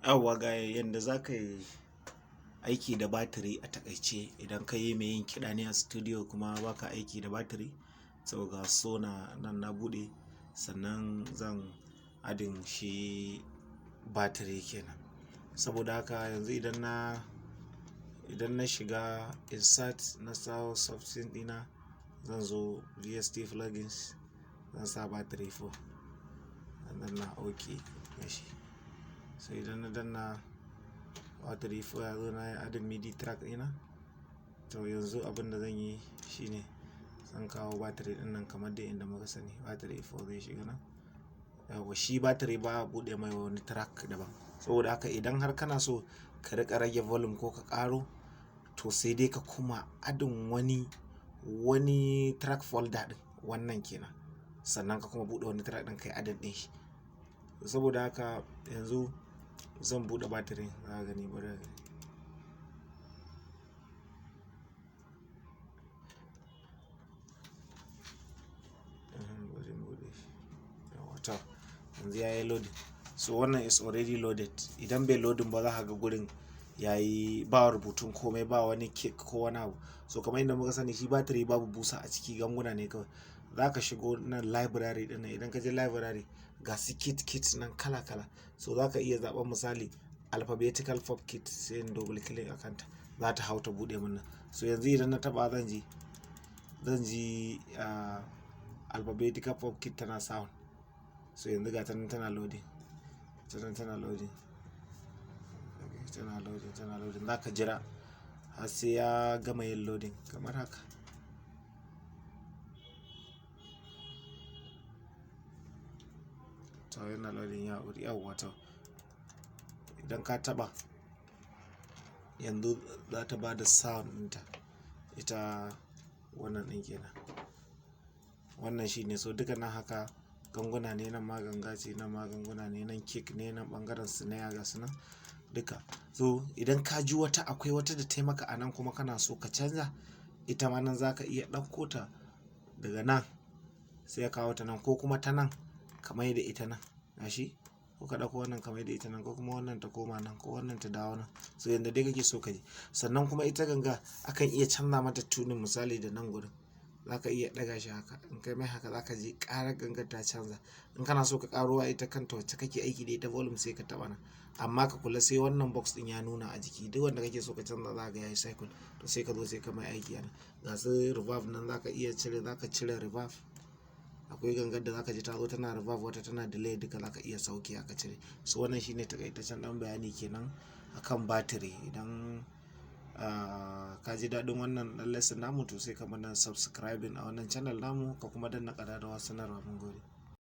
Yauwa, ga yanda za ka yi aiki da batiri a taƙaice. Idan ka yi mai yin kiɗa ne a studio kuma ba ka aiki da batiri, to ga Sonar nan na buɗe, sannan zan adding shi batiri kenan. Saboda haka yanzu idan na shiga insert, na sawo software ɗina, zan zo VST plugins, zan sa battery 4. Zan danna OK gashi. So idan na danna battery 4, ya zo, na yi adding MIDI track ɗina. To yanzu abin da zan yi shine zan kawo battery ɗin nan kamar dai inda muka sani. Battery 4 zai shiga nan. Yauwa, shi battery ba a buɗe mai wani track daban. Saboda haka idan har kana so ka riƙa rage volume ko ka ƙaro, to sai dai ka kuma adding wani track folder ɗin wannan kenan. Sannan ka kuma buɗe wani track ɗin, ka yi adding ɗin shi. Saboda haka yanzu zan buɗe battery, za ka gani, bari ka gani. Bari in buɗe shi. Yauwa, to yanzu yayi loading. So wannan is already loaded. Idan bai loading ba, za ka ga gurin yayi ba rubutun komai, ba wani kick ko wani abu. So kamar yadda muka sani, shi battery babu busa a ciki, ganguna ne kawai. Za ka shigo nan library ɗin nan. Idan ka je library, ga su kit kit nan kala kala. So za ka iya zaɓan misali alphabetical pop kit, sai in double click a kanta. Za ta hau ta buɗe mun nan. So yanzu idan na taɓa, zan ji alphabetical pop kit tana sound. So yanzu ga ta nan tana loading. Ta nan tana loading. Okay, tana loading, tana loading. Za ka jira har sai ya gama yin loading kamar haka. To yana loading ya wuri, yauwa, to. Idan ka taɓa, yanzu za ta bada sound ɗinta. Ita wannan ɗin kenan. Wannan shine. So duka nan haka ganguna ne, nan ma ganga ce, nan ma ganguna ne, nan kick ne, nan ɓangaren snare, ga su nan duka. So idan ka ji wata, akwai wata da tayi maka a nan kuma kana so ka canza, ita ma nan za ka iya ɗauko ta daga nan sai ka kawo ta nan, ko kuma ta nan ka mai da ita nan. Gashi, ko ka ɗauko wannan ka mai da ita nan, ko kuma wannan ta koma nan, ko wannan ta dawo nan. So yanda dai kake so ka ji. Sannan kuma ita ganga akan iya canza mata tuning, misali da nan gurin. Za ka iya ɗaga shi haka. In kai mai haka, za ka ji ƙarar gangar ta canza. In kana so ka ƙaro wa ita kanta wacce kake aiki da ita volume, sai ka taɓa nan. Amma ka kula, sai wannan box ɗin ya nuna a jiki. Duk wanda kake so ka canza, za ka ga yayi cycle. To sai ka zo sai ka mai aiki a nan. Ga su reverb nan, za ka iya cire, za ka cire reverb. Akwai gangar da za ka ji ta zo tana reverb, wata tana delay, duka za ka iya sauke ka cire. So wannan shine taƙaitaccen ɗan bayani kenan akan battery. Idan ka ji daɗin wannan ɗan lesson namu, to sai ka mana subscribing a wannan channel namu, ka kuma danna ƙararrawar sanarwa. Mun gode.